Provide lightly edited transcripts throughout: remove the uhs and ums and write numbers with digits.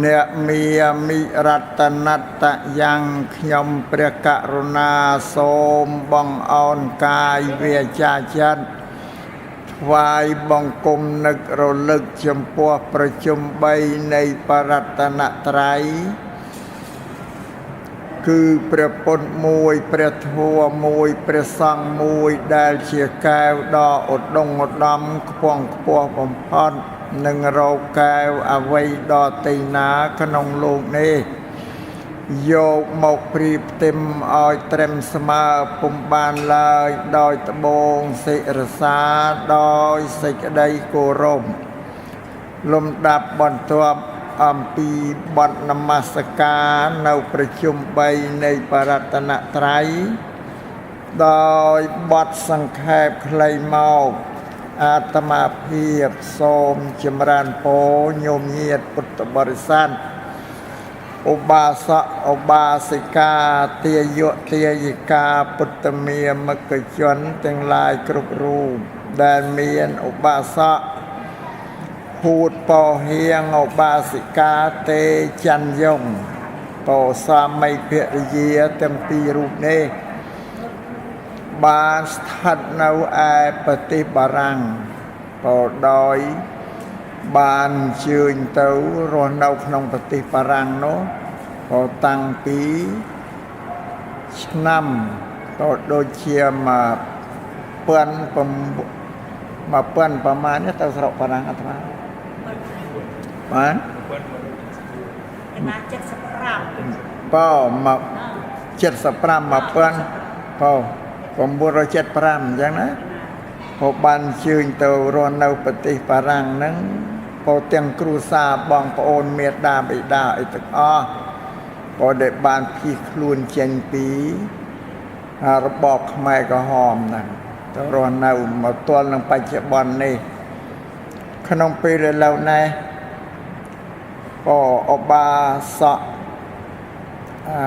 អ្នកមាមិរតនតយ៉ាងខ្ញុំព្រះករុណាសូមបងអោនកាយវាចាចិត្តថ្វាយបង្គំនឹករលឹកចំពោះប្រជុំ3នៃបរតនត្រ័យគឺព្រះពុទ្ធមួយព្រះធម៌មួយព្រះសង្ឃមួយដែលជាកែវដ៏ឧត្តមឧត្តមខ្ពង់ខ្ពស់បំផុតនិងរកកែវអ្វីដ៏ទីណាក្នុងលោកនេះយកមកប្រៀបផ្ទឹមឲ្យត្រឹមស្មើពុំបានឡើយដោយត្បូងសិរសាដោយសេចក្តីគោរពលំដាប់បន្ទាប់អំពីបទនមស្ការនៅប្រជុំ3នៃបរតនត្រ័យដោយបទសង្ខេបខ្លីមកអាត្មាភាពសូមចម្រើនពរញោមញាតពុទ្ធបរិស័ទឧបាសកឧបាសិកាទាយុទាយិកាពុទ្ធមាមកជនទាំងឡាយគ្រប់រូបដែលមានឧបាសកហួតពោហៀងឧបាសិកាទេច័ន្ទយងពោសាមីភរិយាទាំងពីររូបនេះបានស្ថិតនៅឯប្រទេសបារាំងពោដោយបានអញ្ជើញទៅរស់នៅក្នុងប្រទេសបារាំងនោះក៏តាំងពីឆ្នាំក៏ដូចជាមួយពាន់1000ប្រមាណនេះទៅស្រុកបារាំងអាត្មាបាន កណា75 បើមក75 1000បើ975អញ្ចឹងណាក៏បានអញ្ជើញទៅរស់នៅប្រទេសបារាំងហ្នឹងក៏ទាំងគ្រួសារបងប្អូនមេដាបិតាអីទាំងអស់ក៏ដែលបានភៀសខ្លួនចេញពីរបបខ្មែរក្រហមហ្នឹងទៅរស់នៅមកទល់នឹងបច្ចុប្បន្ននេះក្នុងពេលឥឡូវនេះក៏ឧបាសកអា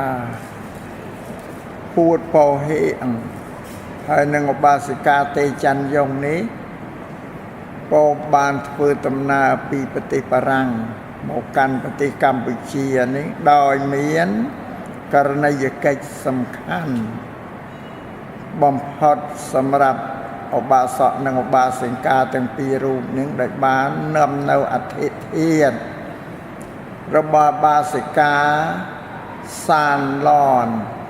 ហួតពោហេអង្ហើយនឹងឧបាសិកាទេច័ន្ទយងនេះក៏បានធ្វើដំណើរពីប្រទេសបារាំងមកកាន់ប្រទេសកម្ពុជានេះដោយមានករណីយកិច្ចសំខាន់បំផុតសម្រាប់ឧបាសកនិងឧបាសិកាទាំងពីររូបនឹងដែលបាននាំនៅអធិធាតុរបស់បាសិកាសានឡន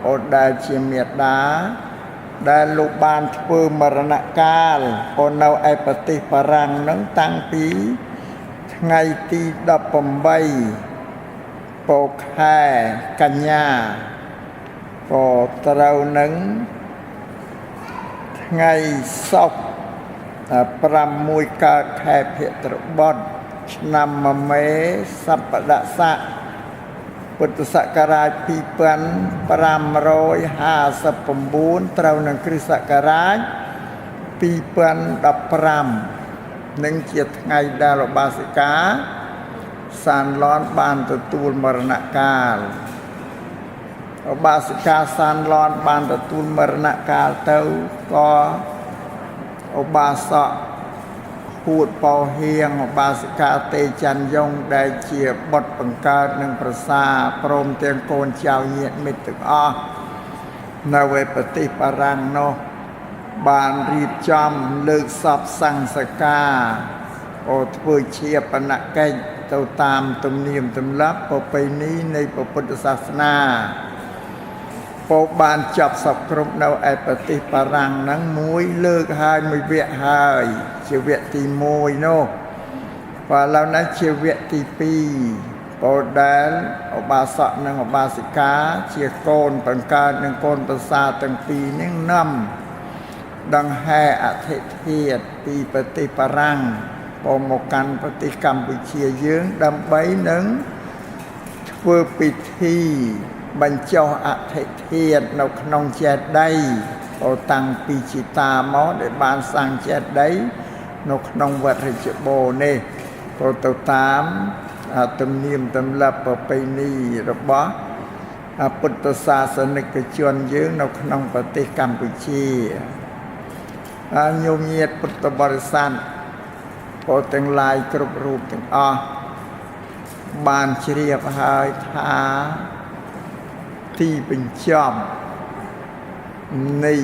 អូដែលជាមេដាដែលលោកបានធ្វើមរណកាលក៏នៅឯប្រទេសបារាំងនឹងតាំងពីថ្ងៃទី18ពោខែកញ្ញាក៏ត្រូវនឹងថ្ងៃសុក្រ6កើតខែភទ្របទឆ្នាំមមេសប្បដស័កពុទ្ធសករាជ2559ត្រូវនឹងគ្រិស្តសករាជ2015នឹងជាថ្ងៃដែលឧបាសិកាសានឡនបានទទួលមរណកាលឧបាសិកាសានឡនបានទទួលមរណកាលទៅក៏ឧបាសកហួតពោហៀងឧបាសិកាទេច័ន្ទយងដែលជាបុត្របង្កើតនិងប្រសាព្រមទាំងកូនចៅញាតិមិត្តទាំងអស់នៅឯប្រទេសបារាំងនោះបានរៀបចំលើកសពសង្សកាអូធ្វើជាបនកិច្ចទៅតាមទំនៀមទម្លាប់ប្រពៃណីនៃពុទ្ធសាសនាពោបានចាប់សពគ្រប់នៅឯប្រទេសបារាំងហ្នឹងមួយលើកហើយមួយវគ្គហើយជាវគ្គទី1នោះបើឥឡូវនេះជាវគ្គទី2ពោដែលឧបាសកនិងឧបាសិកាជាកូនបង្កើតនិងកូនប្រសាទាំងពីរនេះនាំដង្ហែអធិធាតុពីប្រទេសបារាំងពោមកកាន់ប្រទេសកម្ពុជាយើងដើម្បីនឹងធ្វើពិធីបញ្ចុះអធិធាតុនៅក្នុងចេតិយពោតាំងពីជីតាមកដែលបានសាងចេតិយនៅក្នុងវត្តរាជបូរនេះពោទៅតាមទំនៀមទម្លាប់ប្រពៃណីរបស់ពុទ្ធសាសនិកជនយើងនៅក្នុងប្រទេសកម្ពុជាញោមញាតពុទ្ធបរិស័ទពោទាំងឡាយគ្រប់រូបទាំងអស់ បានជ្រាបហើយថាទីបញ្ចប់នៃ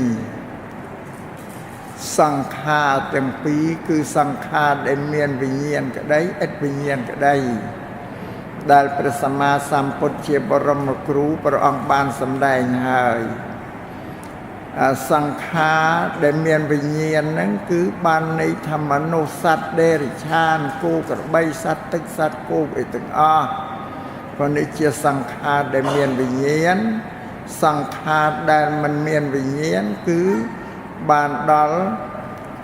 សង្ខារទាំងពីរគឺសង្ខារដែលមានវិញ្ញាណក្តីឥតវិញ្ញាណក្តីដែលព្រះសម្មាសម្ពុទ្ធជាបរមគ្រូព្រះអង្គបានសម្ដែងហើយសង្ខារដែលមានវិញ្ញាណហ្នឹងគឺបានន័យថាមនុស្សសត្វដេរិឆានគោក្របីសត្វទឹកសត្វគោអីទាំងអស់ព្រោះនេះជាសង្ខារដែលមានវិញ្ញាណសង្ខារដែលមិនមានវិញ្ញាណគឺបានដល់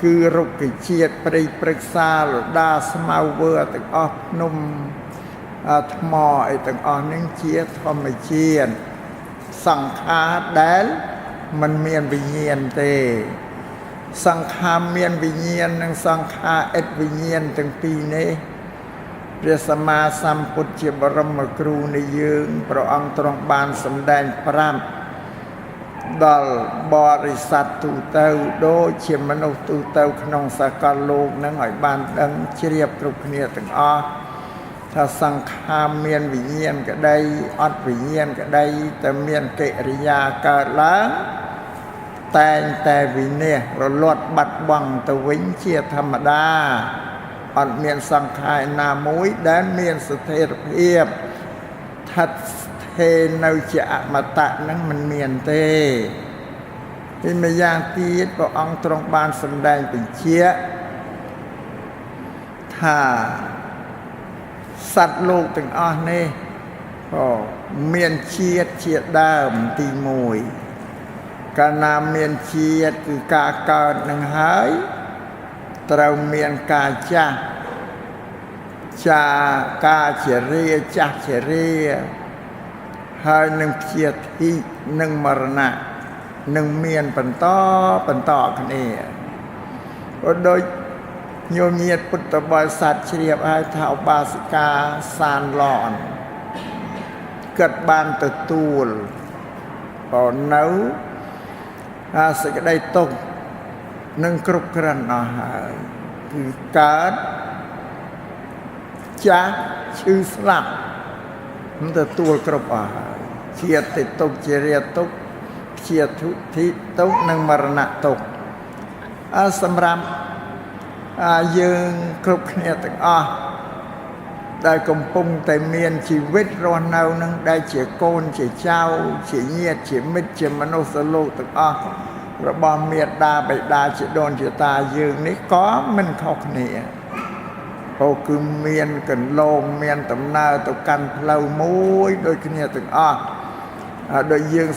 គឺរុក្ខជាតិព្រៃព្រឹក្សាលដាស្មៅវើទាំងអស់ភ្នំថ្មអីទាំងអស់នេះជាធម្មជាតិសង្ខារដែលមិនមានវិញ្ញាណទេសង្ខារមានវិញ្ញាណនិងសង្ខារឥតវិញ្ញាណទាំងពីរនេះព្រះសម្មាសម្ពុទ្ធជាបរមគ្រូនៃយើងព្រះអង្គទ្រង់បានសម្ដែងប្រាប់ដល់បរិស័ទទូទៅដូចជាមនុស្សទូទៅក្នុងសកលលោកនឹងឲ្យបានដឹងជ្រាបគ្រប់គ្នាទាំងអស់ថាសង្ខារមានវិញ្ញាណក្តីអត់វិញ្ញាណក្តីតែមានកិរិយាកើតឡើងតែងតែវិនាសរលត់បាត់បង់ទៅវិញជាធម្មតាអត់មានសង្ខារណាមួយដែលមានស្ថិរភាពស្ថិតស្ថេរនៅជាអមតៈនឹងមិនមានទេពីម្យ៉ាងទៀតព្រះអង្គទ្រង់បានសម្ដែងបញ្ជាក់ថាសត្វលោកទាំងអស់នេះក៏មានជាតិជាដើមទី1កាលណាមានជាតិគឺការកើតនឹងហើយត្រូវមានការចាស់ចាការជារាចាស់ជារាហើយនឹងជាធិនិងមរណៈនឹងមានបន្តបន្តគ្នាក៏ដូចញោមញាតពុទ្ធបរិស័ទជ្រាបហើយថាឧបាសិកាសានឡនគិតបានទទួលក៏នៅសេចក្តីទុក្ខនឹងគ្រប់គ្រាន់អស់ហើយគឺកើតចាស់ឈឺស្លាប់មិនទទួលគ្រប់អស់ហើយជាតិទុក្ខជារាទុក្ខជាធុធិទុក្ខនិងមរណៈទុក្ខសម្រាប់យើងគ្រប់គ្នាទាំងអស់ដែលកំពុងតែមានជីវិតរស់នៅនឹងដែលជាកូនជាចៅជាញាតិជាមិត្តជាមនុស្សលោកទាំងអស់របស់មេដាបិតាជាដូនជាតាយើងនេះក៏មិនខុសគ្នាព្រោះគឺមានកន្លងមានដំណើរទៅកាន់ផ្លូវមួយដូចគ្នាទាំងអស់ដូចយើង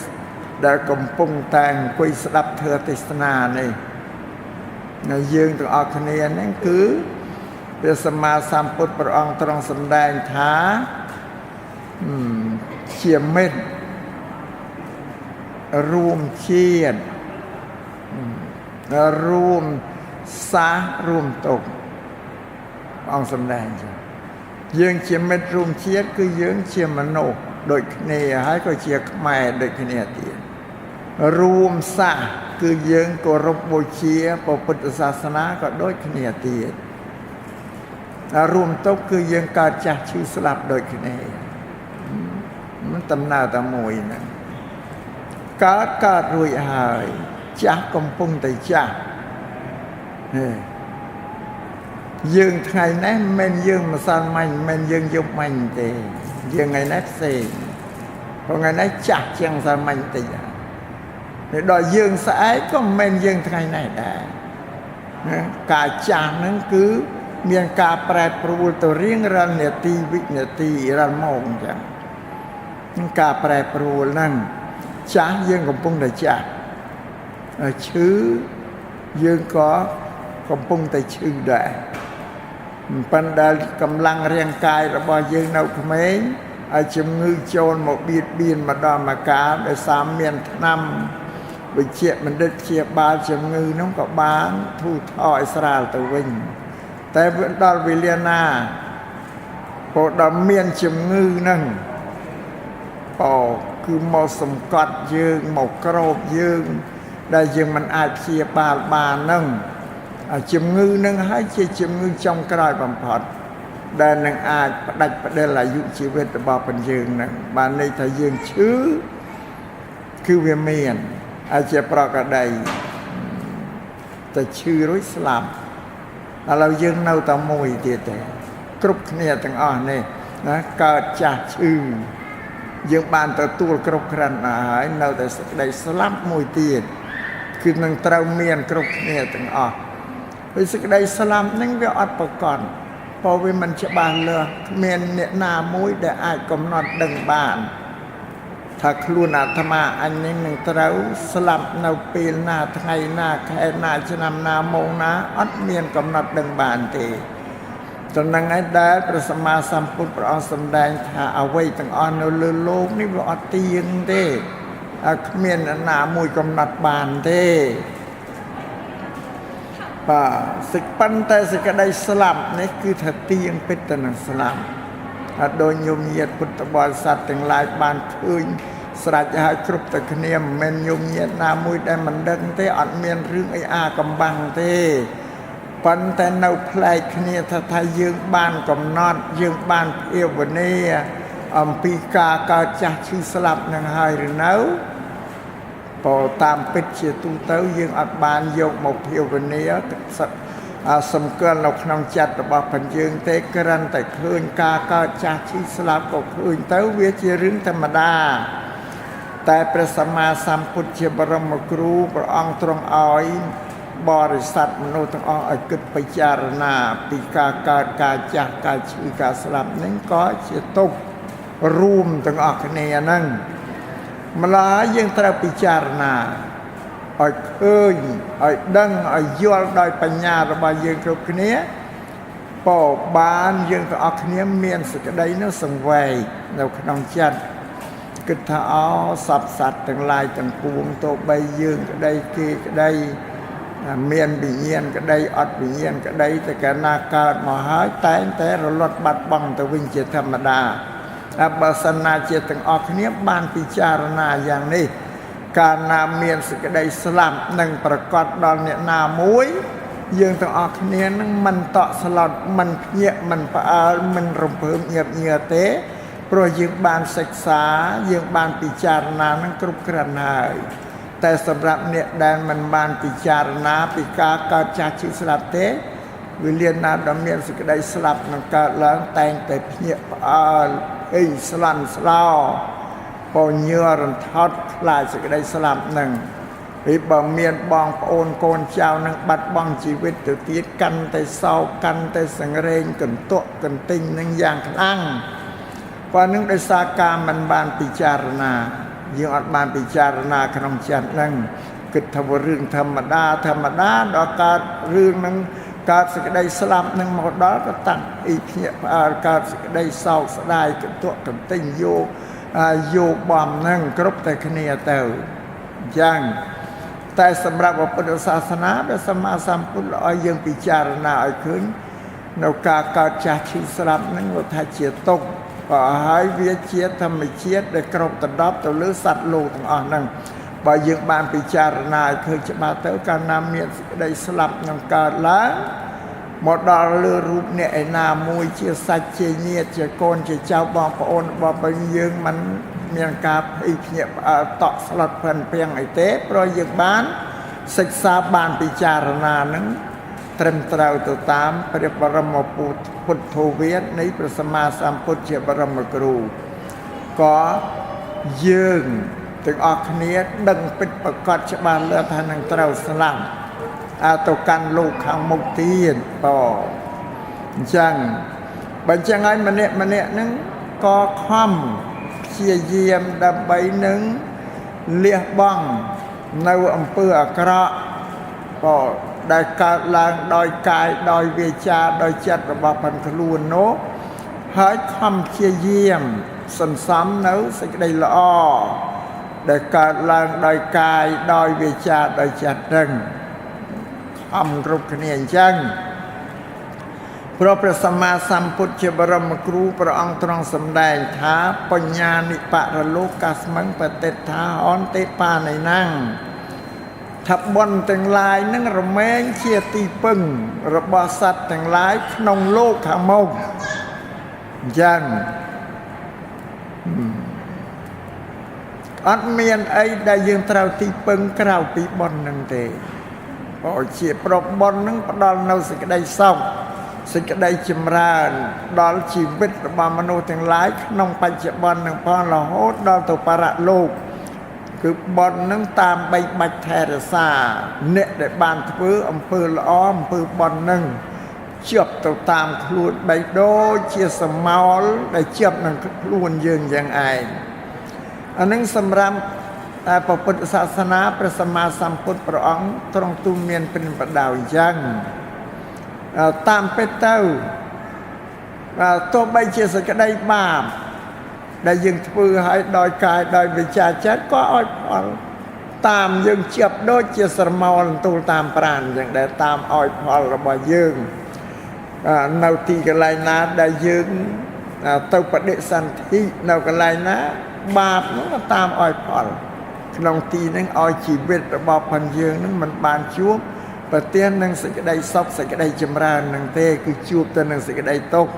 ដែលកំពុងតែអង្គុយស្ដាប់ធម៌ទេសនានេះយើងទាំងអស់គ្នាហ្នឹងគឺព្រះសម្មាសម្ពុទ្ធព្រះអង្គទ្រង់សម្ដែងថាជាមិត្តរួមជាតិរួមសាសរួមទុក្ខអង្គសម្ដែងចឹងយើងជាមិត្តរួមជាតិគឺយើងជាមនុស្សដូចគ្នាហើយក៏ជាខ្មែរដូចគ្នាទៀតរួមសាសគឺយើងគោរពបូជាព្រះពុទ្ធសាសនាក៏ដូចគ្នាទៀតរួមទុក្ខគឺយើងកើតចាស់ឈឺស្លាប់ដូចគ្នាមិនដំណើរតែមួយហ្នឹងកើតរួចហើយចាស់កំពុងតែចាស់ហេយើងថ្ងៃនេះមិនយើងម្សិលមិញមិនយើងយប់មិញទេយើងថ្ងៃនេះផ្សេងព្រោះថ្ងៃនេះចាស់ជាងម្សិលមិញតិចហើយដល់យើងស្អែកក៏មិនយើងថ្ងៃនេះដែរការចាស់ហ្នឹងគឺមានការប្រែប្រួលទៅរៀងរាល់នាទីវិនាទីរាល់ម៉ោងអញ្ចឹងការប្រែប្រួលហ្នឹងចាស់យើងកំពុងតែចាស់ឈឺយើងក៏កំពុងតែឈឺដែរប៉ុន្តែកម្លាំងរាងកាយរបស់យើងនៅក្មេងហើយជំងឺចូលមកបៀតបៀនម្ដងម្កាលដោយសារមានថ្នាំវិជ្ជបណ្ឌិតព្យាបាលជំងឺនោះក៏បានធូរថយស្រាលទៅវិញតែដល់វេលាណាព្រោះដល់មានជំងឺហ្នឹងគឺមកសង្កត់យើងមកគ្របយើងដែលយើងមិនអាចព្យាបាលបានហ្នឹងជំងឺហ្នឹងហើយជាជំងឺចុងក្រោយបំផុត ដែលនឹងអាចផ្ដាច់ផ្ដិលអាយុជីវិតរបស់បញ្យើងនឹងបានន័យថាយើងឈឺគឺវាមានអាចជាប្រកដីតែឈឺរួចស្លាប់ឥឡូវយើងនៅតែមួយទៀតទេគ្រប់គ្នាទាំងអស់នេះណាកើតចាស់ឈឺយើងបានទទួលគ្រប់គ្រាន់ហើយនៅតែសេចក្តីស្លាប់មួយទៀតគឺនឹងត្រូវមានគ្រប់គ្នាទាំងអស់ព្រោះសេចក្តីស្លាប់នឹងវាអត់ប្រកបព្រោះវាមិនច្បាស់លាស់គ្មានអ្នកណាមួយដែលអាចកំណត់ដឹងបានថាខ្លួនអាត្មាអញនេះនឹងត្រូវស្លាប់នៅពេលណាថ្ងៃណាខែណាឆ្នាំណាម៉ោងណាអត់មានកំណត់ដឹងបានទេចំណឹងឯដែលព្រះសម្មាសម្ពុទ្ធព្រះអង្គសម្ដែងថាអ្វីទាំងអស់នៅលើលោកនេះវាអត់ទៀងទេគ្មានអ្នកណាមួយកំណត់បានទេបាទសេចប៉ុន្តែសេចក្តីស្លាប់នេះគឺថាទៀងពិតទៅនឹងស្លាប់អត់ដូចញោមញាតិពុទ្ធបរិស័ទទាំងឡាយបានឃើញស្រេចហើយគ្រប់តែគ្នាមិនមែនញោមញាតិណាមួយដែលមិនដឹងទេអត់មានរឿងអីអាកំបាំងទេប៉ុន្តែនៅប្លែកគ្នាថាយើងបានកំណត់យើងបានភាវនាអំពីការកើតចាស់ឈឺស្លាប់នឹងហើយឬនៅព្រោះតាមពិតជាទូទៅយើងអត់បានយកមកភាវនាសម្គាល់នៅក្នុងចិត្តរបស់បញ្យើងទេគ្រាន់តែឃើញការកើតចាស់ឈឺស្លាប់ក៏ឃើញទៅវាជារឿងធម្មតាតែព្រះសម្មាសម្ពុទ្ធជាបរមគ្រូព្រះអង្គទ្រង់ឲ្យបរិស័ទមនុស្សទាំងអស់ឲ្យគិតពិចារណាពីការកើតការចាស់ការឈឺការស្លាប់នឹងក៏ជាទុក្ខរួមទាំងអស់គ្នាហ្នឹងម្ល៉េះយើងត្រូវពិចារណាឲ្យឃើញឲ្យដឹងឲ្យយល់ដោយបញ្ញារបស់យើងគ្រប់គ្នាពោបានយើងទាំងអស់គ្នាមានសេចក្តីនោះសង្វេគនៅក្នុងចិត្តគិតថាអសពសត្វទាំងឡាយទាំងពួងទោះបីយើងក្តីគេក្តីមានវិញ្ញាណក្តីអត់វិញ្ញាណក្តីតែកាលណាកើតមកហើយតែងតែរលត់បាត់បង់ទៅវិញជាធម្មតាបើសិនណាជាទាំងអស់គ្នាបានពិចារណាយ៉ាងនេះកាលណាមានសេចក្តីស្លាប់នឹងប្រកបដល់អ្នកណាមួយយើងទាំងអស់គ្នានឹងមិនតក់ស្លុតមិនភ្ញាក់មិនផ្អើលមិនរំភើបញាប់ញើទេព្រោះយើងបានសិក្សាយើងបានពិចារណានឹងគ្រប់គ្រាន់ហើយតែសម្រាប់អ្នកដែលមិនបានពិចារណាពីការកើតចាស់ឈឺស្លាប់ទេវេលាណាដែលមានសេចក្តីស្លាប់នឹងកើតឡើងតែងតែភ្ញាក់ផ្អើលអីស្លន់ស្លោពញើរន្ធត់ខ្លាចសេចក្តីស្លាប់នឹងពីបើមានបងប្អូនកូនចៅនឹងបាត់បង់ជីវិតទៅទៀតកាន់តែសោកកាន់តែសង្រេងកន្ទក់កន្ទិញនឹងយ៉ាងខ្លាំងប៉ុណ្ណឹងដោយសារការមិនបានពិចារណាយើងអត់បានពិចារណាក្នុងចិត្តហ្នឹងគិតថារឿងធម្មតាធម្មតាដល់កើតរឿងហ្នឹងកើតសេចក្តីស្លាប់នឹងមកដល់ក៏តាំងអ៊ីភ្ញាក់ផ្អើលកើតសេចក្តីសោកស្ដាយកន្ទក់កន្ទិញយោបំហ្នឹងគ្រប់តែគ្នាទៅអញ្ចឹងតែសម្រាប់ពុទ្ធសាសនាព្រះសម្មាសម្ពុទ្ធឲ្យយើងពិចារណាឲ្យឃើញនៅការកើតចាស់ឈឺស្លាប់ហ្នឹងវាថាជាទុក្ខបើហើយវាជាធម្មជាតិដែលគ្រប់ដណ្ដប់ទៅលើសត្វលោកទាំងអស់ហ្នឹងបើយើងបានពិចារណាឲ្យឃើញច្បាស់ទៅកាលណាមានសេចក្តីស្លាប់នឹងកើតឡើងមកដល់លើរូបអ្នកឯណាមួយជាសាច់ជាញាតិជាកូនជាចៅបងប្អូនរបស់យើងមិនមានការភ័យភ្ញាក់ផ្អើលតក់ស្លុតផិនព្រៀងអីទេព្រោះយើងបានសិក្សាបានពិចារណានឹងត្រឹមត្រូវទៅតាមព្រះបរមពុទ្ធោវាទនៃព្រះសម្មាសម្ពុទ្ធជាបរមគ្រូក៏យើងទាំងអស់គ្នាដឹងពិតប្រាកដច្បាស់លាស់ថានឹងត្រូវស្លាប់ទៅកាន់លោកខាងមុខទៀតបើអញ្ចឹងបើអញ្ចឹងហើយម្នាក់ម្នាក់ហ្នឹងក៏ខំព្យាយាមដើម្បីនឹងលះបង់នៅអំពើអាក្រក់ក៏ដែលកើតឡើងដោយកាយដោយវាចាដោយចិត្តរបស់ផិនខ្លួននោះហើយខំព្យាយាមសន្សំនៅសេចក្តីល្អដែលកើតឡើងដោយកាយដោយវាចាដោយចិត្តនឹងខំគ្រប់គ្នាអញ្ចឹងព្រោះព្រះសម្មាសម្ពុទ្ធជាបរមគ្រូព្រះអង្គទ្រង់សម្ដែងថាបញ្ញានិបរលោកស្មិងបតិដ្ឋាអន្តិបាណៃណាំងថាបុណ្យទាំងឡាយនឹងរមែងជាទីពឹងរបស់សត្វទាំងឡាយក្នុងលោកខាងមុខ អញ្ចឹងអត់មានអីដែលយើងត្រូវទីពឹងក្រៅពីបុណ្យនឹងទេព្រោះជាប្របុណ្យនឹងផ្ដល់នៅសេចក្តីសុខសេចក្តីចម្រើនដល់ជីវិតរបស់មនុស្សទាំងឡាយក្នុងបច្ចុប្បន្ននឹងផងរហូតដល់ទៅបរលោកគឺបុណ្យនឹងតាមបីបាច់ថែរក្សាអ្នកដែលបានធ្វើអំពើល្អអំពើបុណ្យនឹងជាប់ទៅតាមខ្លួនបីដូចជាសមោលដែលជាប់នឹងខ្លួនយើងយ៉ាងឯងអានឹងសម្រាប់តែព្រះពុទ្ធសាសនាព្រះសម្មាសម្ពុទ្ធព្រះអង្គទ្រង់ទូលមានព្រិនបដៅអញ្ចឹងតាមពិតទៅទោះបីជាសេចក្តីបាបដែលយើងធ្វើឲ្យដោយកាយដោយវិចារចិត្តក៏ឲ្យផលតាមយើងជាប់ដូចជាស្រមោលទូលតាមប្រាណអញ្ចឹងដែលតាមឲ្យផលរបស់យើងនៅទីកន្លែងណាដែលយើងទៅបដិសន្ធិនៅកន្លែងណាបាបនោះក៏តាមឲ្យផលក្នុងទីហ្នឹងឲ្យជីវិតរបស់ផងយើងហ្នឹងមិនបានជួបប្រទាននឹងសេចក្តីសុខសេចក្តីចម្រើននឹងទេគឺជួបទៅនឹងសេចក្តីទុក្ខ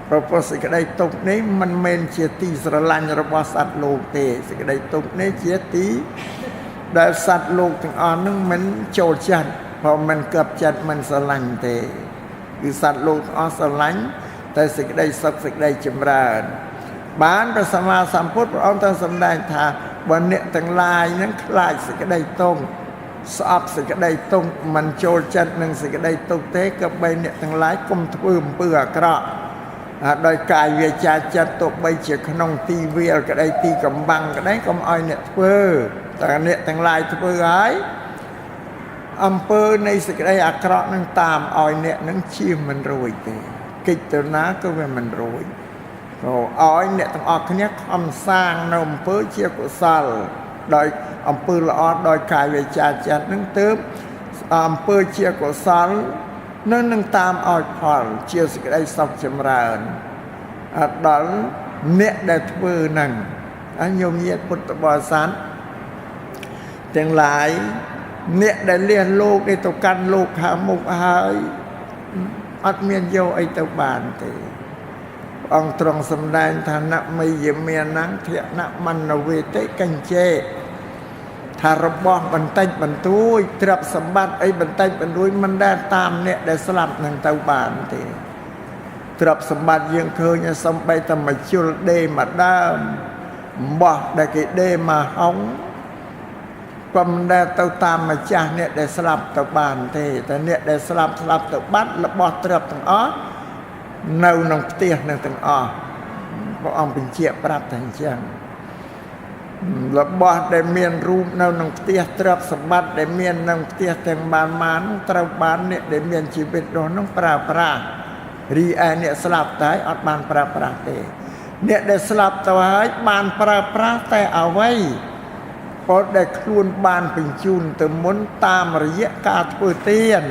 ព្រោះសេចក្តីទុក្ខនេះមិនមែនជាទីស្រឡាញ់របស់សត្វលោកទេសេចក្តីទុក្ខនេះជាទីដែលសត្វលោកទាំងអស់ហ្នឹងមិនចូលចិត្តព្រោះមិនកឹបចិត្តមិនស្រឡាញ់ទេគឺសត្វលោកទាំងអស់ស្រឡាញ់តែសេចក្តីសុខសេចក្តីចម្រើនបានព្រះសម្មាសម្ពុទ្ធព្រះអង្គទ្រង់សម្ដែងថាបើអ្នកទាំងឡាយហ្នឹងខ្លាចសេចក្តីទុក្ខស្អប់សេចក្តីទុក្ខមិនចូលចិត្តនឹងសេចក្តីទុក្ខទេក៏បីអ្នកទាំងឡាយ កុំធ្វើអំពើអាក្រក់ដោយកាយវាចាចិត្តទោះបីជាក្នុងទីវាលក្តីទីកំបាំងក្តីកុំឲ្យអ្នកធ្វើតែអ្នកទាំងឡាយធ្វើហើយអំពើនៃសេចក្តីអាក្រក់នឹងតាមឲ្យអ្នកនឹងជៀសមិនរួចទេកិច្ចទៅណាក៏វាមិនរួចក៏ឲ្យអ្នកទាំងអស់គ្នាខំសាងនៅអំពើជាកុសលដោយអំពើល្អដោយកាយវាចាចិត្តនឹងទើបអំពើជាកុសលនឹងតាមឲ្យផលជាសេចក្តីសុខចម្រើនដល់អ្នកដែលធ្វើនឹងញោមញាតិពុទ្ធបរិស័ទទាំងឡាយអ្នកដែលលះលោកនេះទៅកាន់លោកខាងមុខហើយអត់មានយកអីទៅបានទេព្រះអង្គទ្រង់សម្ដែងថានមយមាននំធនមនវេតិកញ្ចេថារបស់បន្តិចបន្តួចទ្រព្យសម្បត្តិអីបន្តិចបន្តួចមិនដែលតាមអ្នកដែលស្លាប់នឹងទៅបានទេទ្រព្យសម្បត្តិយើងឃើញសំបីតែមួយជុលដេមួយដើមអំបោះដែលគេដេមកហុងក៏មិនដែលទៅតាមម្ចាស់អ្នកដែលស្លាប់ទៅបានទេតែអ្នកដែលស្លាប់ទៅបាត់របស់ទ្រព្យទាំងអស់នៅក្នុងផ្ទះនឹងទាំងអស់ព្រះអង្គបញ្ជាក់ប្រាប់តែអញ្ចឹងរបស់ដែលមានរូបនៅក្នុងផ្ទះទ្រព្យសម្បត្តិដែលមានក្នុងផ្ទះទាំងបានបានត្រូវបានអ្នកដែលមានជីវិតរស់នោះប្រើប្រាស់រីឯអ្នកស្លាប់តែអត់បានប្រើប្រាស់ទេអ្នកដែលស្លាប់ទៅហើយបានប្រើប្រាស់តែអ្វីព្រោះដែលខ្លួនបានបញ្ជូនទៅមុនតាមរយៈការធ្វើទាន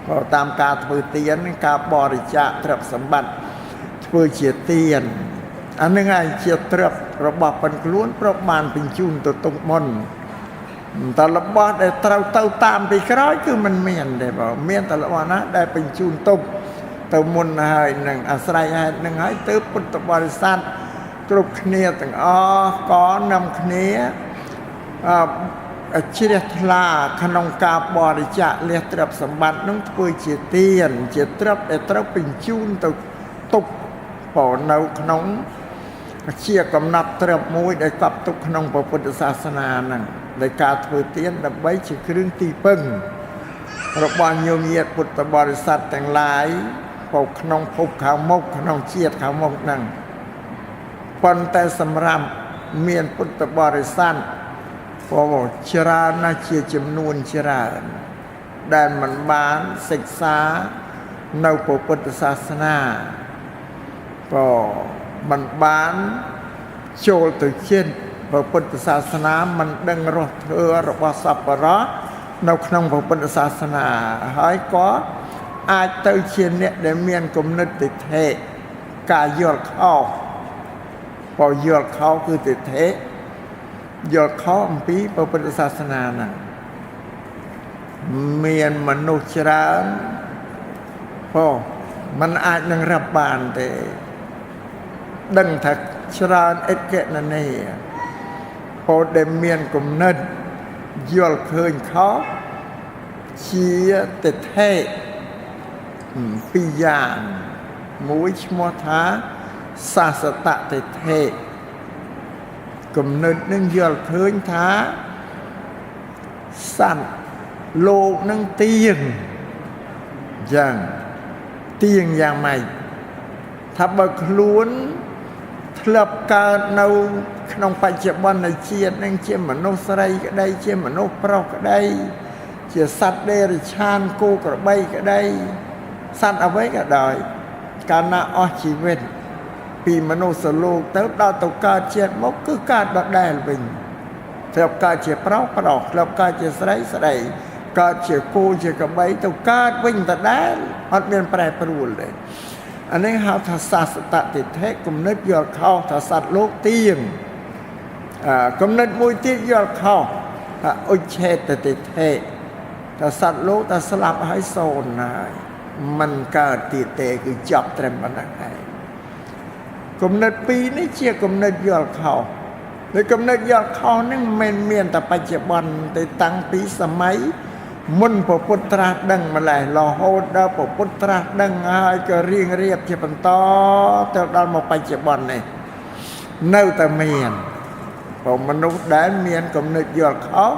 ក៏តាមការធ្វើទានការបរិច្ចាគទ្រព្យសម្បត្តិធ្វើជាទានអានឹងឯងជាទ្រព្យរបស់ប៉ុនខ្លួនព្រោះបានបញ្ជូនទៅទុកមុនតែរបស់ដែលត្រូវទៅតាមពីក្រោយគឺមិនមានទេបើមានតែរបស់ណាដែលបញ្ជូនទុកទៅមុនហើយនឹងអាស្រ័យហេតុនឹងហើយទើបពុទ្ធបរិស័ទគ្រប់គ្នាទាំងអស់ក៏នាំគ្នាជ្រះថ្លាក្នុងការបរិច្ចាគលះទ្រព្យសម្បត្តិនឹងធ្វើជាទានជាទ្រព្យដែលត្រូវបញ្ជូនទៅទុកបើនៅក្នុងជាកំណត់ទ្រព្យមួយដែលកប់ទុកក្នុងព្រះពុទ្ធសាសនាហ្នឹងដោយការធ្វើទានដើម្បីជាគ្រឿងទីពឹងរបស់ញោមញាតិពុទ្ធបរិស័ទទាំងឡាយបើក្នុងភពខាងមុខក្នុងជាតិខាងមុខហ្នឹងប៉ុន្តែសម្រាប់មានពុទ្ធបរិស័ទព្រោះច្រើនណាស់ជាចំនួនច្រើនដែលមិនបានសិក្សានៅព្រះពុទ្ធសាសនាព្រោះមិនបានចូលទៅជិតព្រះពុទ្ធសាសនាមិនដឹងរសធម៌របស់សប្បុរសនៅក្នុងព្រះពុទ្ធសាសនាហើយក៏អាចទៅជាអ្នកដែលមានគំនិតទិដ្ឋិការយល់ខុសព្រោះយល់ខុសគឺទិដ្ឋិយល់ខុសអំពីព្រះពុទ្ធសាសនាហ្នឹងមានមនុស្សច្រើនព្រោះมันអាចនឹងរាប់បានទេ ដឹងថាច្រើនឥតគណនាពោលដែលមានគំនិតយល់ឃើញខុសជាទិដ្ឋិពីរយ៉ាងមួយឈ្មោះថាសាសតទិដ្ឋិគំនិតនឹងយល់ឃើញថាសត្វលោកនឹងទៀងយ៉ាងទៀងយ៉ាងម៉េចថាបើខ្លួនធ្លាប់កើតនៅក្នុងបច្ចុប្បន្នជាតិនឹងជាមនុស្សស្រីក្តីជាមនុស្សប្រុសក្តីជាសត្វដេរិឆានគោក្របីក្តីសត្វអ្វីក៏ដោយកាលណាអស់ជីវិតពីមនុស្សលោកទៅដល់ទៅកើតជាតិមកគឺកើតដដែលវិញធ្លាប់កើតជាប្រុសប្រុសធ្លាប់កើតជាស្រីស្រីកើតជាគោជាក្របីទៅកើតវិញដដែលអត់មានប្រែប្រួលទេអានេះហៅថាសាសតទិដ្ឋិគំនិតយល់ខុសថាសត្វលោកទៀងគំនិតមួយទៀតយល់ខុសថាឧច្ឆេតទិដ្ឋិថាសត្វលោកថាស្លាប់ហើយសូន្យហើយមិនកើតទៀតទេគឺចប់ត្រឹមប៉ុណ្ណឹងឯងគំនិតពីរនេះជាគំនិតយល់ខុសហើយគំនិតយល់ខុសហ្នឹងមិនមានតែបច្ចុប្បន្នទេតាំងពីសម័យមុនព្រះពុទ្ធត្រាស់ដឹងម្ល៉េះរហូតដល់ព្រះពុទ្ធត្រាស់ដឹងហើយក៏រៀងរៀបជាបន្តទៅដល់មកបច្ចុប្បន្ននេះនៅតែមានព្រោះមនុស្សដែលមានគំនិតយល់ខុស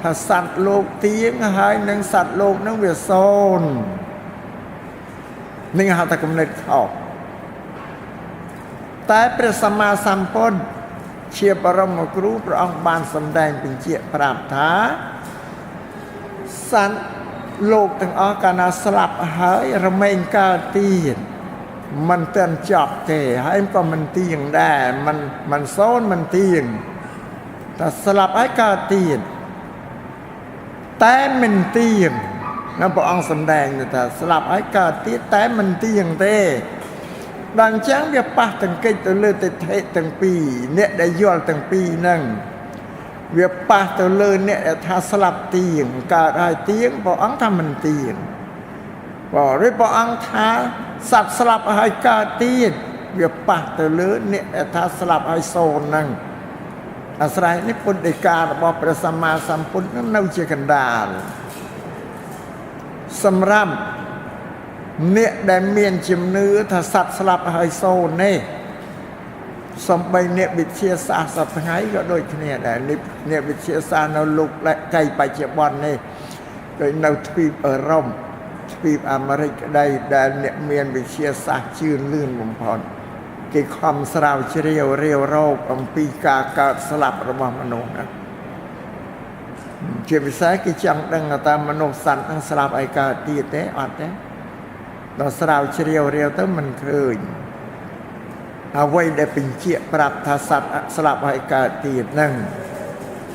ថាសត្វលោកទៀងហើយនឹងសត្វលោកនឹងវាសូន្យនឹងហៅថាគំនិតខុសតែព្រះសម្មាសម្ពុទ្ធជាបរមគ្រូព្រះអង្គបានសម្ដែងបញ្ជាក់ប្រាប់ថាសត្វលោកទាំងអស់កាលណាស្លាប់ហើយរមែងកើតទៀតមិនទាន់ចប់ទេហើយក៏មិនទៀងដែរមិនសូន្យមិនទៀងតែស្លាប់ហើយកើតទៀតតែមិនទៀងណាព្រះអង្គសម្ដែងថាស្លាប់ហើយកើតទៀតតែមិនទៀងទេដល់អញ្ចឹងវាប៉ះទង្គិចទៅលើទិដ្ឋិទាំងពីរអ្នកដែលយល់ទាំងពីរហ្នឹងវាប៉ះទៅលើអ្នកដែលថាស្លាប់ទៀងកើតហើយទៀងព្រះអង្គថាមិនទៀងបើឬព្រះអង្គថាសត្វស្លាប់ហើយកើតទៀតវាប៉ះទៅលើអ្នកដែលថាស្លាប់ហើយសូន្យហ្នឹងអាស្រ័យនេះពុទ្ធដីការបស់ព្រះសម្មាសម្ពុទ្ធនឹងនៅជាកណ្ដាលសម្រាប់អ្នកដែលមានជំនឿថាសត្វស្លាប់ហើយសូន្យនេះសំបីអ្នកវិទ្យាសាស្ត្រសប្តាហ៍ថ្ងៃក៏ដូចគ្នាដែរអ្នកវិទ្យាសាស្ត្រនៅលោកកៃបច្ចុប្បន្ននេះដូចនៅទ្វីបអឺរ៉ុបទ្វីបអាមេរិកក្តីដែលអ្នកមានវិទ្យាសាស្ត្រជឿនលឿនបំផុតគេខំស្រាវជ្រាវរាវរកអំពីការកើតស្លាប់របស់មនុស្សណាជាពិសេសគេចង់ដឹងថាមនុស្សសត្វនឹងស្លាប់ឲ្យកើតទៀតទេអត់ទេដល់ស្រាវជ្រាវរាវទៅមិនឃើញអ្វីដែលបញ្ជាក់ប្រាប់ថាសត្វស្លាប់ឲ្យកើតទៀតហ្នឹង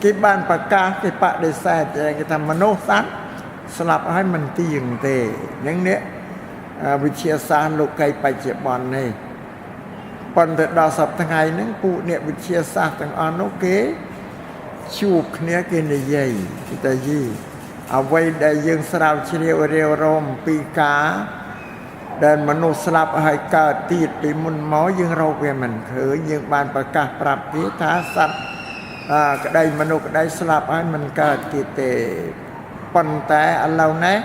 គេបានប្រកាសគេបដិសេធគេថាមនុស្សសត្វស្លាប់ឲ្យមិនទៀងទេហ្នឹងនេះវិទ្យាសាស្ត្រលោកីបច្ចុប្បន្ននេះប៉ុន្តែដល់សប្តាហ៍ថ្ងៃហ្នឹងពួកអ្នកវិទ្យាសាស្ត្រទាំងអស់នោះគេជួបគ្នាគេនិយាយគេថាយីអ្វីដែលយើងស្រាវជ្រាវរាវរកអំពីការដែលមនុស្សស្លាប់ហើយកើតទៀតពីមុនមកយើងរកវាមិនឃើញយើងបានប្រកាសប្រាប់គេថាសត្វក្តីមនុស្សក្តីស្លាប់ហើយមិនកើតទៀតទេប៉ុន្តែឥឡូវនេះ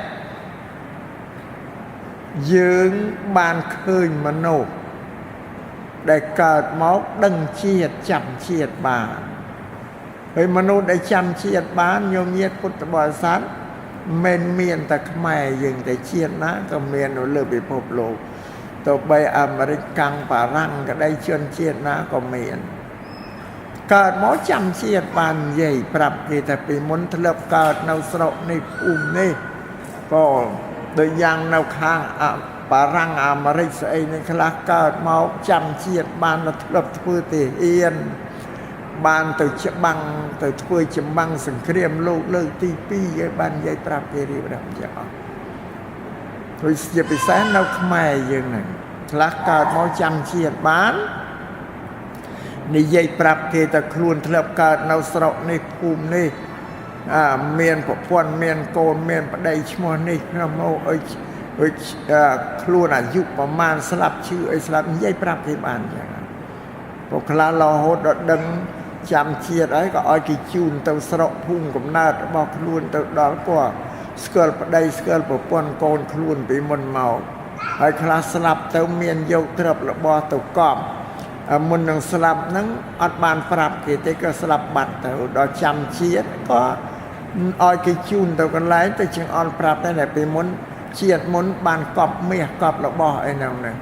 យើងបានឃើញមនុស្សដែលកើតមកដឹងជាតិចាំជាតិបានហើយមនុស្សដែលចាំជាតិបានញោមញាតិពុទ្ធបរិស័ទមិនមានតែខ្មែរយើងតែជាតិណាក៏មាននៅលើពិភពលោកទោះបីអាមេរិកកាំងបារាំងក្តីជនជាតិណាក៏មានកើតមកចាំជាតិបាននិយាយប្រាប់គេថាពីមុនធ្លាប់កើតនៅស្រុកនេះភូមិនេះក៏ដូចយ៉ាងនៅខាងបារាំងអាមេរិកស្អីនេះខ្លះកើតមកចាំជាតិបានធ្លាប់ធ្វើទាហានបានទៅច្បាំងទៅធ្វើចម្បាំងសង្គ្រាមលោកលើកទី2ឲ្យបាននិយាយប្រាប់គេរៀបរាប់ចឹងអស់ដូចជាពិសេសនៅខ្មែរយើងហ្នឹងខ្លះកើតមកចាំជាតិបាននិយាយប្រាប់គេថាខ្លួនធ្លាប់កើតនៅស្រុកនេះភូមិនេះមានប្រពន្ធមានកូនមានប្តីឈ្មោះនេះខ្ញុំមកអុយខ្លួនអាយុប្រមាណស្លាប់ឈឺអីស្លាប់និយាយប្រាប់គេបានចឹង ព្រោះខ្លះរហូតដល់ដឹងចាំជាតិហើយក៏ឲ្យគេជូនទៅស្រុកភូមិកំណើតរបស់ខ្លួនទៅដល់គាត់ស្គាល់ប្តីស្គាល់ប្រពន្ធកូនខ្លួនពីមុនមកហើយខ្លះស្លាប់ទៅមានយកទ្រព្យរបស់ទៅកប់មុននឹងស្លាប់ហ្នឹងអត់បានប្រាប់គេទេក៏ស្លាប់បាត់ទៅដល់ចាំជាតិក៏ឲ្យគេជូនទៅកន្លែងទៅជាងអន់ប្រាប់តែពីមុនជាតិមុនបានកប់មាសកប់របស់អីហ្នឹងណា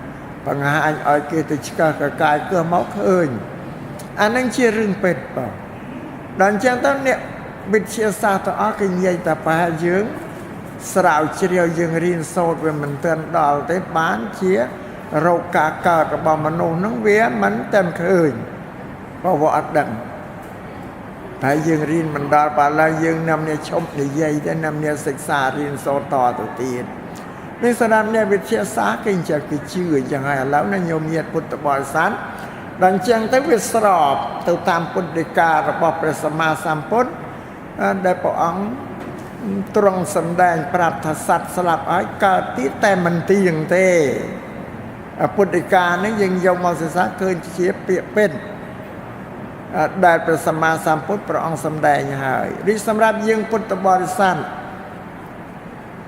បង្ហាញឲ្យគេទៅឆ្កឹះកកាយគឺមកឃើញអានឹងជារឿងពិតបងដល់អញ្ចឹងទៅអ្នកវិទ្យាសាស្ត្រទាំងអស់គេនិយាយតែប្រហែលយើងស្រាវជ្រាវយើងរៀនសូត្រវាមិនទាន់ដល់ទេបានជារោគការកើតរបស់មនុស្សហ្នឹងវាមិនទាន់ឃើញព្រោះវាអត់ដឹងតែយើងរៀនមិនដល់បើឡើយយើងនាំនេះឈប់និយាយទៅនាំនេះសិក្សារៀនសូត្រតទៅទៀតនេះសម្រាប់អ្នកវិទ្យាសាស្ត្រគេអញ្ចឹងគេជឿអញ្ចឹងហើយឥឡូវណាញោមញាតិពុទ្ធបរិស័ទដល់អញ្ចឹងទៅវាស្របទៅតាមពុទ្ធដីការបស់ព្រះសម្មាសម្ពុទ្ធដែលព្រះអង្គទ្រង់សម្ដែងប្រាប់ថាសត្វស្លាប់ហើយកើតទៀតតែមិនទៀងទេពុទ្ធដីកានេះយើងយកមកសិក្សាឃើញជាពាក្យពិតដែលព្រះសម្មាសម្ពុទ្ធព្រះអង្គសម្ដែងហើយឬសម្រាប់យើងពុទ្ធបរិស័ទ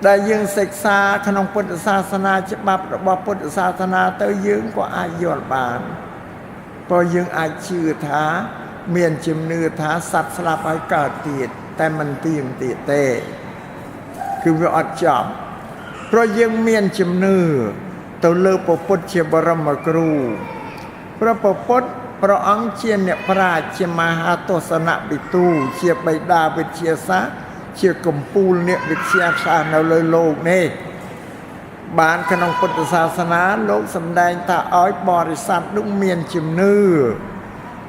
ដែលយើងសិក្សាក្នុងពុទ្ធសាសនាច្បាប់របស់ពុទ្ធសាសនាទៅយើងក៏អាចយល់បានព្រោះយើងអាចជឿថាមានជំនឿថាសត្វស្លាប់ហើយកើតទៀតតែមិនទៀងទៀតទេគឺវាអត់ចប់ព្រោះយើងមានជំនឿទៅលើព្រះពុទ្ធជាបរមគ្រូព្រះពុទ្ធព្រះអង្គជាអ្នកប្រាជ្ញជាមហាទស្សនវិទូជាបិតាវិទ្យាសាស្ត្រជាកំពូលអ្នកវិទ្យាសាស្ត្រនៅលើលោកនេះបានក្នុងពុទ្ធសាសនាលោកសម្ដែងថាឲ្យបរិស័ទនោះមានជំនឿ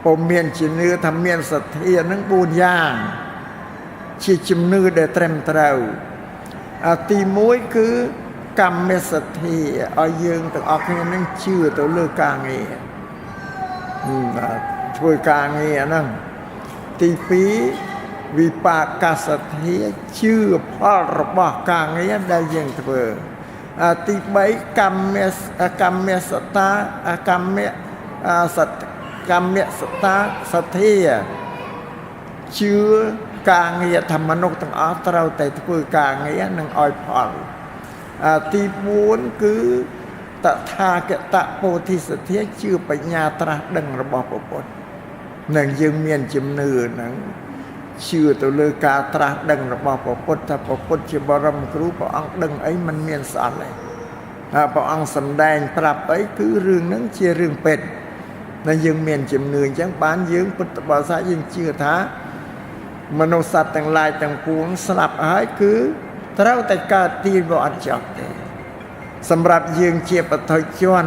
ពុំមានជំនឿថាមានសទ្ធានឹង4យ៉ាងជាជំនឿដែលត្រឹមត្រូវទី1គឺកម្មសទ្ធាឲ្យយើងទាំងអស់គ្នានឹងជឿទៅលើការងារធ្វើការងារហ្នឹងទី2វិបាកសទ្ធាជឿផលរបស់ការងារដែលយើងធ្វើទី3កម្មសតាកម្មសតកម្មសតាសទ្ធាជឿការងារថាមនុស្សទាំងអស់ត្រូវតែធ្វើការងារនឹងឲ្យផលទី4គឺតថាគតពោធិសទ្ធាជឿបញ្ញាត្រាស់ដឹងរបស់ព្រះពុទ្ធនឹងយើងមានជំនឿហ្នឹងជឿទៅលើការត្រាស់ដឹងរបស់ព្រះពុទ្ធថាព្រះពុទ្ធជាបរមគ្រូព្រះអង្គដឹងអីមិនមានស្អល់ទេហើយព្រះអង្គសម្ដែងប្រាប់អីគឺរឿងហ្នឹងជារឿងពិតដែលយើងមានជំនឿអញ្ចឹងបានយើងពុទ្ធបរិស័ទយើងជឿថាមនុស្សសត្វទាំងឡាយទាំងពួងស្លាប់ហើយគឺត្រូវតែកើតទៀតវាអត់ចប់ទេសម្រាប់យើងជាបឋិជន